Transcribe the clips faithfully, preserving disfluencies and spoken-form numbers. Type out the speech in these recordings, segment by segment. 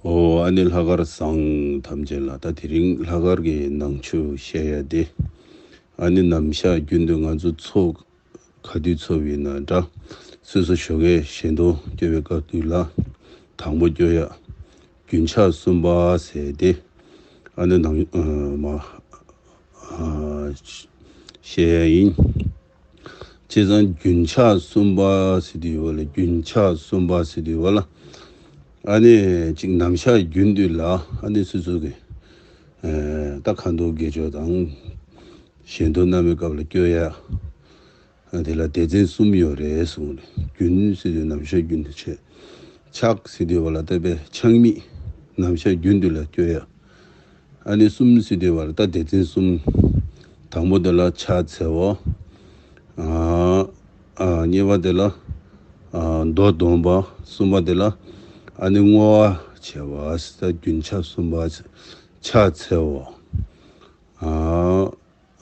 ཨོ་ཨ་ནི་ལྷག་དཀར་བཟང་ཐམས་ཅད་ལ། ད་དེ་རིང་ལྷག་དཀར་གྱི་ནང་ཆོས་བཤད་ཡ་དེ། ཨ་ནི་ནམ་ཞག་རྒྱུན་དུ་ང་ཚོ་ཚོགས་ག་དུས་ཚོགས་ཡིན་ན་འདྲ། སོ་སོ་ཞོགས་ཀས་ཞལ་འདོན་སྐྱོར་བའི་སྐབས་དུས་ལ་དང་པོ་སྐྱོར་ཡ། རྒྱུན་ཆགས་གསུམ་པ་ཟེར་ཏེ། ཨ་ནི་ནང་ཨ་མ་ཨ་བཤད་ཡ་ཡིན། བྱས་ཙང་རྒྱུན་ཆགས་གསུམ་པ་ཟེར་དུས་ཡོད་ལ། རྒྱུན་ཆགས་གསུམ་པ་ཟེར་དུས་ཡོད་ལ། ཨ་ནི་ཅིག་ནམ་ཞག་རྒྱུན་དུ་ལ་ཨ་ནི་སོ་སོ་གི་ཨ་ད་ཁ་འདོན་དགེ་སྦྱོར་དང་། ཞལ་འདོན་གནང་བའི་སྐབས་ལ་སྐྱོར་ཡ། དེ་ལ་སྡེ་ཚན་གསུམ་ཡོད་རེད་གསུངས་རེད། རྒྱུན་ཟེར་དུས་ནམ་ཞག་རྒྱུན་དུ་བྱས། ཆགས་ཟེར་དུས་བ་ལ་ལྟ་བའི་ཆགས་མེད་ནམ་ཞག་རྒྱུན་དུ་ལ་སྐྱོར་ཡ། ཨ་ནི་གསུམ་ཟེར་དུས་བ་ལ་ད་སྡེ་ཚན་གསུམ། དང་པོ་དེ་ལ་ཕྱག་འཚལ་བ། ཨ་ཨ་གཉིས་པ་དེ་ལ་ཨ་མདོ་འདོན་པ། གསུམ་པ་དེ་ལ་ཨ་ནི་བསྔོ་བ་བྱེད་པ། ད་རྒྱུན་ཆགས་གསུམ་པ། ཕྱག་འཚལ་བ། ཨ་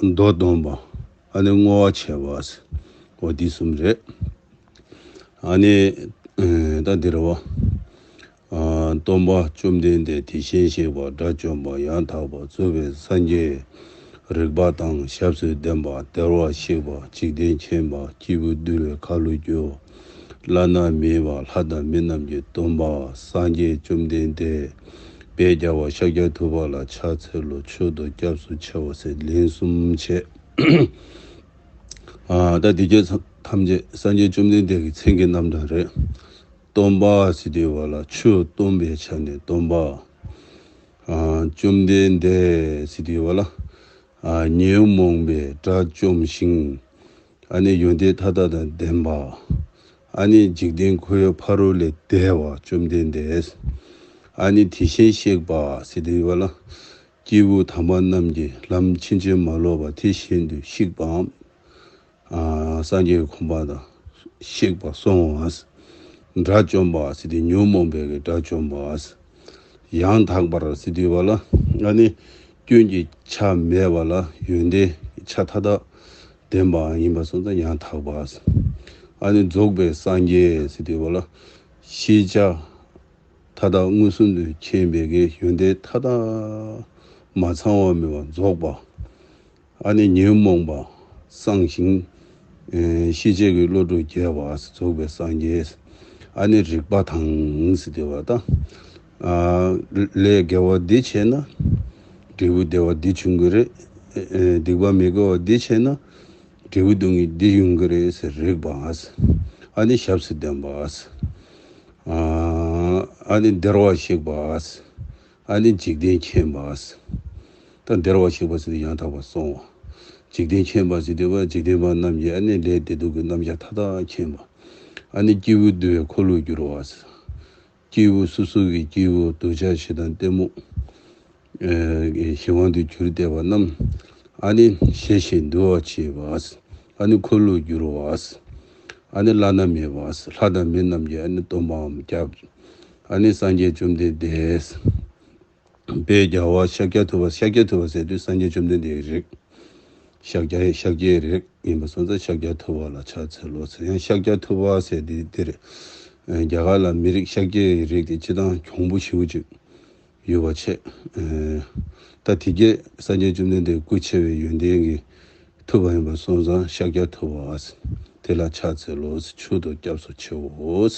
མདོ་འདོན་པ། ཨ་ནི་བསྔོ་བ་བྱེད་པ། འོ་འདི་གསུམ་རེད། ཨ་ནི་ཨེ་ད་འདི་རེད་བ། ཨ་སྟོན་པ་བཅོམ་ལྡན་འདས། དེ་བཞིན་གཤེགས་པ་དགྲ་བཅོམ་པ། ཡང་དག་པར་རྫོགས་པའི་སངས་རྒྱས། རིག་པ་དང་ཞབས་སུ་ལྡན་པ། བདེ་བར་གཤེགས་པ། འཇིག་རྟེན་མཁྱེན་པ། སྐྱེས་བུ་འདུལ་བའི་ཁ་ལོ་སྒྱུར་བ། བླ་ན་མེད་པ། ལྷ་དང་མི་རྣམས་ཀྱི་སྟོན་པ། སངས་རྒྱས་བཅོམ་ལྡན་འདས། དཔལ་རྒྱལ་བ་ཤཱཀྱ་ཐུབ་པ་ལ་ཕྱག་འཚལ་ལོ། མཆོད་དོ་སྐྱབས་སུ་མཆིའོ་ཟེར་ལན་གསུམ་བྱས། ཨ་ད་འདི་སྐད་ཐམས་ཅད་སངས་རྒྱས་བཅོམ་ལྡན་འདས་ཀྱི་མཚན་གྱི་རྣམ་གྲངས་རེད། སྟོན་པ་ཟེར་དུས་བ་ལ་ཆོས་སྟོན་པའི་ཆ་ནས་སྟོན་པ། ཨ་བཅོམ་ལྡན་འདས་ཟེར་དུས་བ་ལ་ཨ་ཉོན་མོངས་པའི་དགྲ་བཅོམ་ཞིང་། ཨ་ནི་ཡོན་ཏན་མཐའ་དག་དང་ལྡན་པ། ཨ་ནི་འཇིག་རྟེན་འཁོར་བའི་ཕ་རོལ་ལས་འདས་པ་བཅོམ་ལྡན་འདས། ཨ་ནི་དེ་བཞིན་གཤེགས་པ་ཟེར་དུས་བ་ལ། སྐྱེས་བུ་དམ་པ་རྣམས་ཀྱི་ལམ་ཕྱིན་ཅི་མ་ལོག་པ་དེ་བཞིན་དུ་གཤེགས་པའམ། ཨ་སངས་རྒྱས་ཀྱི་གོ་འཕང་དང་གཤེགས་པ་སོང་བ། དགྲ་བཅོམ་པ་ཟེར་དུས་ཉོན་མོངས་པའི་གི་དགྲ་བཅོམ་པ། ཡང་དག་པར་ཟེར་དུས་བ་ལ་ཨ་ནི་སྐྱོན་གྱི་ཆ་མེད་པ་ལ་ཡོན་ཏན་ཆ་མཐའ་དག་ལྡན་པ་ཡིན་པ་སོང་ཙང་ཡང་དག་པ། ཨ་ནི་རྫོགས་པའི་སངས་རྒྱས་ཟེར་དུས་བ་ལ་ཤེས་བྱ་མཐའ་དག་མངོན་སུམ་དུ་མཁྱེན་པའི་གི་ཡོན་ཏན་མཐའ་དག་མ་ཚང་བ་མེད་པར་རྫོགས་པ། ཨ་ནི་ཉོན་མོངས་པ་སངས་ཤིང་། ཨེ་ཤེས་བྱའི་གི་བློ་གྲོས་རྒྱས་པ་རྫོགས་པའི་སངས་རྒྱས། ཨ་ནི་རིག་པ་དང་ཟེར་དུས་བ་ད། ཨ་ལས་དགེ་བ་འདི་བྱས་ན་འབྲས་བུ་བདེ་བ་འདི་འབྱུང་གི་རེད། ཨེ་སྡིག་པ་མི་དགེ་བ་འདི་བྱས་ན་འབྲས་བུ་སྡུག་བསྔལ་འདི་ཡོང་གི་རེད་ཟེར་རིག་པ། ཨ་ནི་ཞབས་སུ་ལྡན་པ། ཨ་ནི་བདེ་བར་གཤེགས་པ། ཨ་ནི་འཇིག་རྟེན་མཁྱེན་པ། ད་བདེ་བར་གཤེགས་པ་ཟེར་དུས་ཡང་དག་པར་སོང་བ། འཇིག་རྟེན་མཁྱེན་པ་ཟེར་དུས་བ་འཇིག་རྟེན་པ་རྣམས་ཀྱི་ཨ་ནི་ལས་བདེ་སྡུག་གི་རྣམ་གཞག་མཐའ་དག་མཁྱེན་པ། ཨ་ནི་སྐྱེས་བུ་འདུལ་བའི་འཁོར་ལོ་སྒྱུར་བ། སྐྱེས་བུ་སོ་སོ་གི་སྐྱེས་བུ་གདུལ་བྱ་ཞེ་སྡང་གཏི་མུག་ཨེ་གཞན་དབང་དུ་གྱུར་བསྡད་པ་རྣམས་ཨ་ནི་ཞི་ཞིང་འདུལ་བར་བྱེད་པ། ཨ་ནི་འཁོར་ལོ་སྒྱུར་བ། ཨ་ནི་བླ་ན་མེད་པ། ལྷ་དང་མི་རྣམས་ཀྱི་ཨ་ནི་སྟོན་པའམ་སྐྱབས། ཨ་ནི་སངས་རྒྱས་བཅོམ་ལྡན་འདས། དཔལ་རྒྱལ་བ་ཤཱཀྱ་ཐུབ་པ། ཤཱཀྱ་ཐུབ་པ་ཟེར་དུས་སངས་རྒྱས་བཅོམ་ལྡན་འདས་ཀྱི་རིགས། ཤཱཀྱ་ཤཱཀྱའི་རིགས་ཡིན་པ་སོང་ཙང་ཤཱཀྱ་ཐུབ་པ་ལ་ཕྱག་འཚལ་ལོ་ཟེར། ཡང་ཤཱཀྱ་ཐུབ་པ་ཟེར་དུས་འདིར་རྒྱ་གར་ལ་མི་རིགས་ཤཱཀྱའི་རིགས་དེ་སྤྱི་དང་གྱོང་པོ་ཞེ་པོ་ཅིག་ཡོད་པ་བྱས། ད་དེ་གས་སངས་རྒྱས་བཅོམ་ལྡན་འདས་སྐུ་ཆེ་བའི་ཡོན་ཏན་གྱི་ཐུབ་པ་ཡིན་པ་སོང་ཙང་ཤཱཀྱ་ཐུབ་པ་དེ་ལ་ཕྱག་འཚལ་ལོ། མཆོད་དོ་སྐྱབས་སུ་མཆིའོ།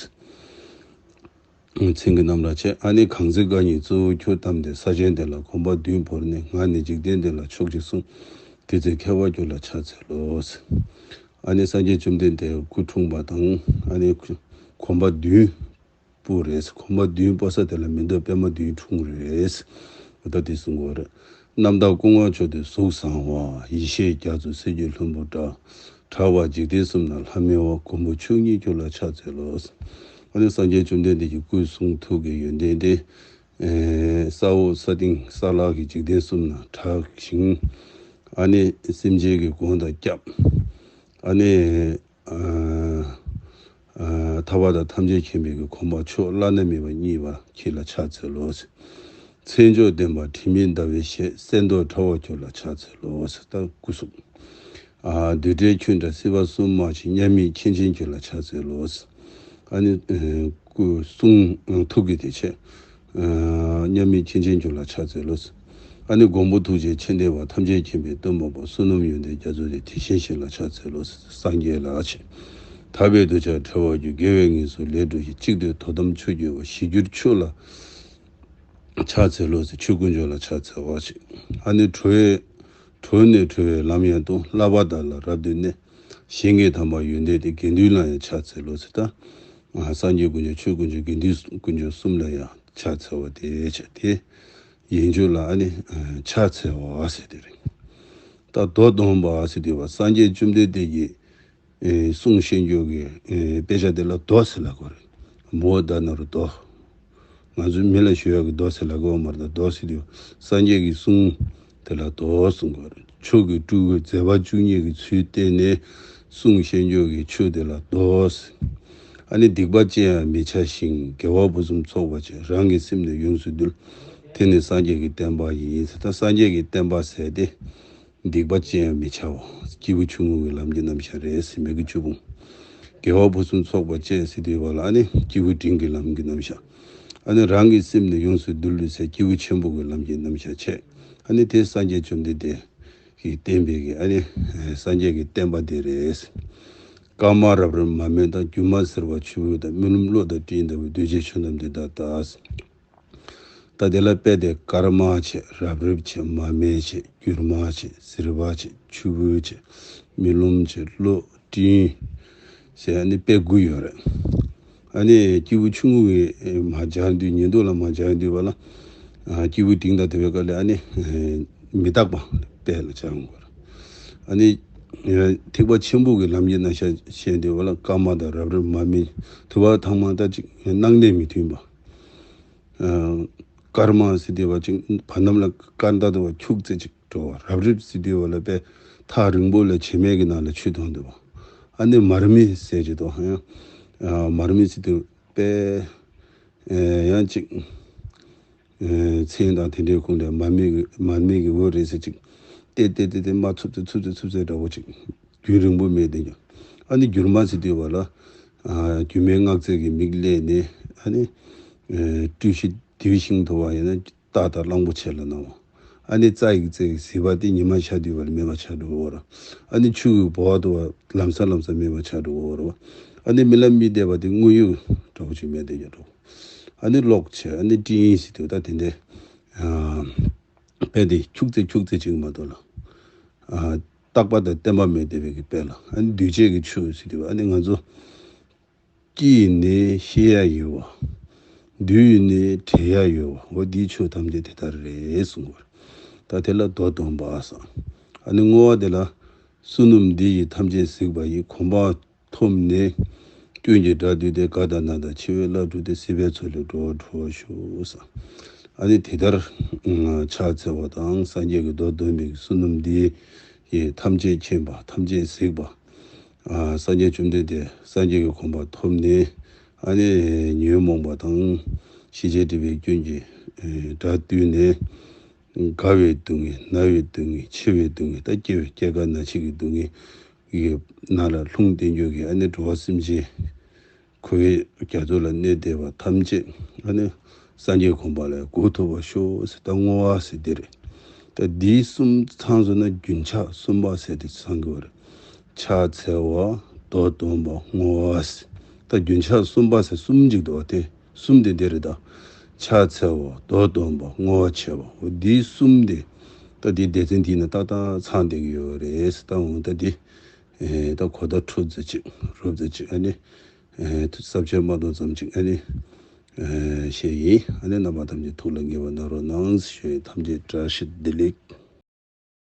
མཚན་གྱི་རྣམ་གྲངས་བྱས། ཨ་ནི་གང་ཚེ་རྒ་གཉིས་གཙོ་བོ་ཁྱོད་བལྟམས་ཏེ། ས་ཆེན་དེ་ལ་གོམ་པ་བདུན་བོར་ནས། ང་ནི་འཇིག་རྟེན་འདི་ལ་མཆོག་ཅེས་གསུངས། དེ་ཚེ་མཁས་པ་ཁྱོད་ལ་ཕྱག་འཚལ་ལོ། ཨ་ནི་སངས་རྒྱས་བཅོམ་ལྡན་འདས་སྐུ་འཁྲུངས་པ་དང་ཨ་ནི་གོམ་པ་བདུན་སྤོས་རེད། གོམ་པ་བདུན་སྤོ་ས་དེ་ལ་མེ་ཏོག་པད་མ་བདུན་འཁྲུངས་རེད། ད་དེ་གསུང་གི་ཡོད་རེད། རྣམ་དག་སྐུ་མངའ་མཆོག་དེ་གཟུགས་བཟང་བ། ཡེ་ཤེས་རྒྱ་མཚོ་གསེར་གྱི་ལྷུན་པོ་འདྲ། གྲགས་པ་འཇིག་རྟེན་གསུམ་ན་ལྷམ་མེ་བ། མགོན་པོ་མཆོག་བརྙེས་ཁྱོད་ལ་ཕྱག་འཚལ་ལོ། ཨ་ནི་སངས་རྒྱས་བཅོམ་ལྡན་འདས་ཀྱི་སྐུ་གསུང་ཐུགས་ཀྱི་ཡོན་ཏན་དེ། ས་འོག་ས་སྟེང་ས་བླ་གི་འཇིག་རྟེན་གསུམ་ན་གྲགས་ཤིང་། ཨ་ནི་སེམས་ཅན་གྱི་མགོན་དང་སྐྱབས། ཨ་ནི། ཨ་ཨ་ཐར་པ་དང་ཐམས་ཅད་མཁྱེན་པའི་གི་གོ་འཕང་མཆོག་བླ་ན་མེད་པ་བརྙེས་པ་ཁྱེད་ལ་ཕྱག་འཚལ་ལོ། མཚན་མཆོག་ལྡན་པ་དྲི་མེད་ཟླ་བའི་ཞལ། གསེར་མདོག་ཕྲ་བ་ཁྱོད་ལ་ཕྱག་འཚལ་ལོ། ད་སྐུ་གསུང་། ཨ་རྡུལ་བྲལ་ཁྱོད་འདྲ་སྲིད་པ་གསུམ་མ་མཆིས། མཉམ་མེད་མཁན་ཆེན་ཁྱོད་ལ་ཕྱག་འཚལ་ལོ། ཨ་ནི་ཨ་སྐུ་གསུང་ཐུགས་ཀྱི་དེ་བྱས། མཉམ་མེད་མཁྱེན་ཆེན་མཆོག་ལ་ཕྱག་འཚལ་ལོ། ཨ་ནི་མགོན་པོ་ཐུགས་རྗེ་ཆེ་འདི་བ་ཐམས་ཅད་མཁྱེན་པའི་སྟོན་པ་པོ་བསོད་ནམས་ཡོན་ཏན་རྒྱ་མཚོ་རྗེ་དེ་བཞིན་གཤེགས་ལ་ཕྱག་འཚལ་ལོ། སངས་རྒྱས་ལ་ཆེ། ཐར་པའི་གདུལ་བྱ་བྲལ་བར་གྱུར། དགེ་བའི་དངོས་སུ་ལས་སྒྲུབ་ཤིང་། གཅིག་ཏུ་དོ་དམ་ཆོས་ཀྱི་བ། ཞི་གྱུར་ཆོས་ལ་ཕྱག་འཚལ་ལོ་ཟེར། ཆོས་དཀོན་མཆོག་ལ་ཕྱག་འཚལ་བ་ཞིག་ཨ་ནི་གྲོལ་བའི་གྲོལ་ནས་གྲོལ་བའི་ལམ་ཡང་སྟོང་། བསླབ་པ་དག་ལ་རབ་ཏུ་གནས། གཞན་གྱིས་དམ་པ་ཡོན་ཏན་ཏེ། དགེ་འདུན་ལ་ཡང་ཕྱག་འཚལ་ལོ་ཟེར། ད་སངས་རྒྱས་དཀོན་མཆོག་ཆོས་དཀོན་མཆོག་དགེ་འདུན་དཀོན་མཆོག་གསུམ་ལ་ཡང་ཕྱག་འཚལ་བ་དེ་བྱས་ཏེ། ཡིན་རྒྱུ་ལ་ཨ་ནི་ཕྱག་འཚལ་བ་ཟེར་དེ་རེད། ད་མདོ་སྡོམ་པ་ཟེར་དུས་བ་སངས་རྒྱས་བཅོམ་ལྡན་འདས་ཀྱིས། ཨེ། གསུང་བཤད་འཇོག་གི། ཨེ། དཔེ་ཆ་དེ་ལ་མདོ་ཟེར་ལབ་ཀྱི་ཡོད་རེད། མོའོ་དྷ་ན་རུ་མདོ། ང་ཚོའི་མི་ལ་ཞུ་ཡག་གི་མདོ་ཟེར་ལབ་ཀྱི་ཡོད་མ་རེད། ད་མདོ་ཟེར་དུས་སངས་རྒྱས་ཀྱི་གསུང་དེ་ལ་མདོ་གསུང་གི་ཡོད་རེད། ཆོས་ཀྱི་སྤྲུལ་སྐུའི་མཛད་པ་བཅུ་གཉིས་ཀྱི་ཚུལ་བསྟན་ནས་གསུང་བཤད་འཇོག་གི་ཆོས་དེ་ལ་མདོ་ཟེར། ཨ་ནི་སྡིག་པ་ཅི་ཡང་མི་བྱ་ཞིང་། དགེ་བ་ཕུན་སུམ་ཚོགས་པར་སྤྱད། རང་གི་སེམས་ནི་ཡོངས་སུ་འདུལ། དེ་ནི་སངས་རྒྱས་ཀྱི་བསྟན་པ་ཡིན་ཟེར། ད་སངས་རྒྱས་ཀྱི་བསྟན་པ་ཟེར་ཏེ། སྡིག་པ་ཅི་ཡང་མི་བྱའོ། སྐྱེས་བུ་ཆུང་ངུ་གི་ལམ་གྱི་རྣམ་གཞག་རེད་ཟེར། མི་དགེ་བཅུ་སྤོང་། དགེ་བ་ཕུན་སུམ་ཚོགས་པར་སྤྱད་ཟེར་དུས་བ་ལ་ཨ་ནི་སྐྱེས་བུ་འབྲིང་གི་ལམ་གྱི་རྣམ་གཞག་ཨ་ནི་རང་གི་སེམས་ནི་ཡོངས་སུ་འདུལ་ཟེར་སྐྱེས་བུ་ཆེན་པོ་གི་ལམ་གྱི་རྣམ་གཞག་བྱས། ཨ་ནི་དེ་སངས་རྒྱས་བཅོམ་ལྡན་འདས་ཀྱིས་བསྟན་པའི་གི་ཨ་ནི་སངས་རྒྱས་ཀྱི་བསྟན་པ་དེ་རེད། སྐར་མ་རབ་རིབ་མར་མེ་དང་། རྒྱུ་མ་སེར་བ་ཆུ་བོ་དང་། རྨི་ལམ་གློག་དང་སྤྲིན་ལྟ་བུའི། འདུས་བྱས་ཆོས་རྣམས་དེ་དག་ལྟ། ད་དེ་ལ་དཔེ་དེ་སྐར་མ་བྱས། རབ་རིབ་བྱས། མར་མེ་བྱས། རྒྱུ་མ་བྱས། སེར་བ་བྱས། ཆུ་བོ་བྱས། རྨི་ལམ་བྱས། གློག་སྤྲིན་ཟེར་ཨ་ནི་དཔེ་དགུ་ཡོད་རེད། ཨ་ནི་སྐྱེས་བུ་ཆུང་ངུ་གི་མར་སྦྱར་དུས། ཉིན་ཐོ་ལ་མར་སྦྱར་དུས་བ་ལ། ཨ། སྐྱེས་བུ་འབྲིང་དང་དེ་བའི་སྐབས་ལ་ཨ་ནི་མི་རྟག་པ་དཔེ་ལ་སྦྱར་དགོས་རེད། ཨ་ནི་ཐེག་པ་ཆེན་པོ་གི་ལམ་གྱི་རྣམ་གཞག་བཤད་དུས་བ་ལ་སྐར་མ་དང་རབ་རིབ་མར་མེ། དུ་བ་ཐང་མ་ད་ཅིག་སྣང་གནས་མི་མཐུན་པ། ཨ། སྐར་མ་ཟེར་དུས་བ་ཅིག་བར་སྣང་ལ་སྐར་མདའ་དུ་བ་འཁྱུག་ཙེ་ཅིག་འགྲོ་བ། རབ་རིབ་ཟེར་དུས་བ་ལ་དཔེ་ཐག་རིང་པོ་ལ་བྱེ་མའི་གི་ནང་ལ་ཆུ་མཐོང་འདུག་བ། ཨ་ནི་མར་མེ་ཟེར་གྱི་འདུག་ཡང་། ཨ། མར་མེ་ཟེར་དུས་དཔེ། ཨེ། ཡང་ཅིག་ཨེ། མཚན་དང་དེ་འདྲའི་ཁུངས་ལས་མར་མེ་གི་མར་མེ་གི་འོད་རེད་ཟེར་ཅིག་ཏེ་ཏེ་ཏེ་ཏེ་མར་འཚུབ་ཙེ་འཚུབ་ཙེ་འཚུབ་ཙེ་འདྲ་བོ་ཅིག་རྒྱུན་རིང་པོ་མེད་དེ་ཀྱང་། ཨ་ནི་རྒྱུ་མ་ཟེར་དུས་བ་ལ། ཨ། སྒྱུ་མའི་སྔགས་རྫས་ཀྱི་མིག་ལས་ནས་ཨ་ནི། ཨེ། སྤྲུལ་གཞི་དེའུ་ཤིང་དུ་བ་ཡིན་ན་སྟག་དང་གླང་པོ་ཆེ་ལ་སྣང་བ། ཨ་ནི་རྩྭ་ཡི་རྩེ་གི་ཟིལ་པ་དེ་ཉི་མ་ཤར་དུས་བ་ལ་མེད་པ་ཆགས་འགྲོ་གི་ཡོད་རེད། ཨ་ནི་ཆུ་གི་ལྦུ་བ་དུ་བ་ལམ་སང་ལམ་སང་མེད་པ་ཆགས་འགྲོ་གི་ཡོད་རེད། ཨ་ནི་རྨི་ལམ་རྨི་བསྡད་པ་དེ་དངོས་ཡོད་འདྲ་བོ་ཅིག་མེད་དེ་ཀྱང་འགྲོ། ཨ་ནི་གློག་བྱས། ཨ་ནི་སྤྲིན་ཡིན་ཟེར་དུས་ད་དེ་འདྲའི། ཨ། དཔེ་དེ་འཁྱུག་ཙེ་འཁྱུག་ཙེ་ཅིག་མ་གཏོགས་ལ། ཨ། རྟག་པ་དང་བརྟན་པ་མེད་བསྡད་པའི་གི་དཔེ་ལ། ཨ་ནི་འདུས་བྱས་ཀྱི་ཆོས་ཟེར་དུས་ཨ་ནི་ང་ཚོ་སྐྱེས་ནས་ཤི་ཡ་ཡོད་བ། འདུས་ནས་བྲལ་ཡ་ཡོད་བ། འོ་འདིའི་ཆོས་ཐམས་ཅད་དེ་ལྟར་རེད་གསུངས་པ་རེད། ད་དེ་ལ་མདོ་སྡོམ་པ་ཟེར། ཨ་ནི་བསྔོ་བ་དེ་ལ། བསོད་ནམས་འདི་ཡིས་ཐམས་ཅད་གཟིགས་པ་ཡི། གོམ་པ་ཐོབ་ནས་སྐྱོན་གྱི་དགྲ་བཏུལ་ཏེ། དགའ་དང་ན་དང་འཆི་བའི་རླབས་འཁྲུགས་ཏེ། སྲིད་པའི་མཚོ་ལས་འགྲོ་བར་འགྲོ་བར་ཤོག་ཟེར། ཨ་ནི་དེ་ལྟར་ཕྱག་འཚལ་བ་དང་། སངས་རྒྱས་ཀྱི་མདོ་སྡོམ་པའི་བསོད་ནམས་འདི་ཡིས་ཐམས་ཅད་མཁྱེན་པ། ཐམས་ཅད་གཟིགས་པ། ཨ། སངས་རྒྱས་བཅོམ་ལྡན་འདས་སངས་རྒྱས་ཀྱི་གོ་འཕང་ཐོབ་ནས། ཨ་ནི་ཉོན་མོངས་པ་དང་ཤེས་བྱའི་སྒྲིབ་པའི་སྐྱོན་གྱིས་དགྲ་བཏུལ་ནས། རྒ་བའི་སྡུག་བསྔལ། ན་བའི་སྡུག་བསྔལ། འཆི་བའི་སྡུག་བསྔལ། ད་སྐྱེ་བའི་སྐྱེ་རྒ་ན་འཆི་གི་སྡུག་བསྔལ་གྱི་ནང་ལ་ལྷུང་བསྡད་རྒྱུ་གི་ཨ་ནི་འགྲོ་བ་སེམས་ཅན། འཁོར་བའི་རྒྱ་མཚོ་ལ་གནས་བསྡད་པ་ཐམས་ཅད་ཨ་ནི་སངས་རྒྱས་གོ་འཕང་ལ་སྒོ་ཐོབ་པར་ཤོག་ཟེར། ད་བསྔོ་བ་ཟེར་འདི་རེད། ད་འདིའི་གསུམ་ཚང་སོང་ན་རྒྱུན་ཆགས་གསུམ་པ་ཟེར་དེ་ཚང་གི་བ་རེད། ཕྱག་འཚལ་བ། མདོ་སྡོམ་པ། བསྔོ་བ་ཟེར། ད་རྒྱུན་ཆགས་གསུམ་པ་ཟེར་གསུམ་ཅིག་འདུག་བ། དེ་གསུམ་དེ་འདི་རེད། ད་ཕྱག་འཚལ་བ། མདོ་སྡོམ་པ། བསྔོ་བ་བྱེད་པ། འོ་འདིའི་གསུམ་དེ་ད་འདི་སྡེ་ཚན་འདིའི་ནང་ཏག་ཏག་ཚང་བསྡད་ཀྱི་ཡོད་རེད་ཟེར། ད་འོ་ད་འདི། ཨེ། ད་གོ་བརྡ་འཕྲོད་ཙམ་ཅིག་རོབ་ཙམ་ཅིག་ཨ་ནི། ཨེ། ས་བཅད་མ་གཏོགས་ཙམ་ཅིག་ཨ་ནི། ཨེ། བཤད་ཡིན། ཨ་ནི་རྣམ་པ་ཐམས་ཅད་ཐུགས་ལ་ངེས་པ་གནང་རོགས་གནང་ཞུ་ཡིན། ཐམས་ཅད་བཀྲ་ཤིས་བདེ་ལེགས།